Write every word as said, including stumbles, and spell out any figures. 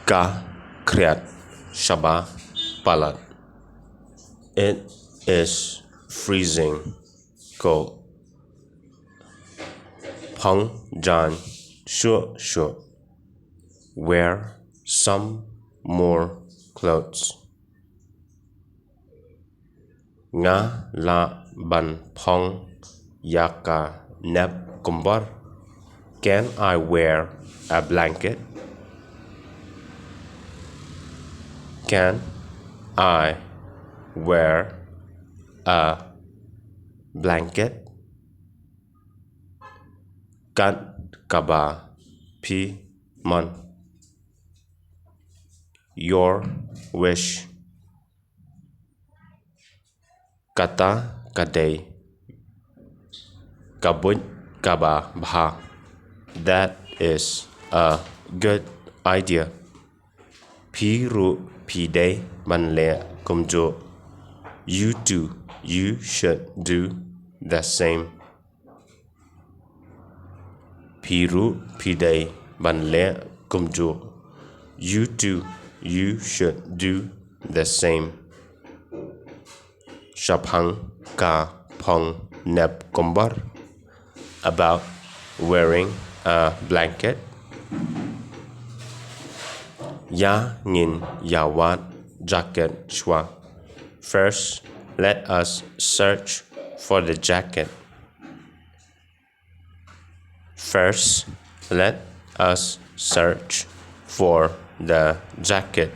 Ka khriat shaba palat. It is freezing cold. Phong jan shuh shuh. Wear some more clothes. Nga lah ban phong ïa ka nep kumbor? Can I wear a blanket? Can I wear a blanket? Kat kaba phi mon. Your wish. Kata ka dei ka buit kaba bha. That is a good idea. Phi ruh phi dei ban leh kumjuh. You too, you should do the same. Phi ruh phi dei ban leh kumjuh. You too, you should do the same. Shaphang ka phong nep kumbor. About wearing a blanket. Ïa ngin ïa wad jacket shuwa. First, let us search for the jacket. First, let us search for the jacket.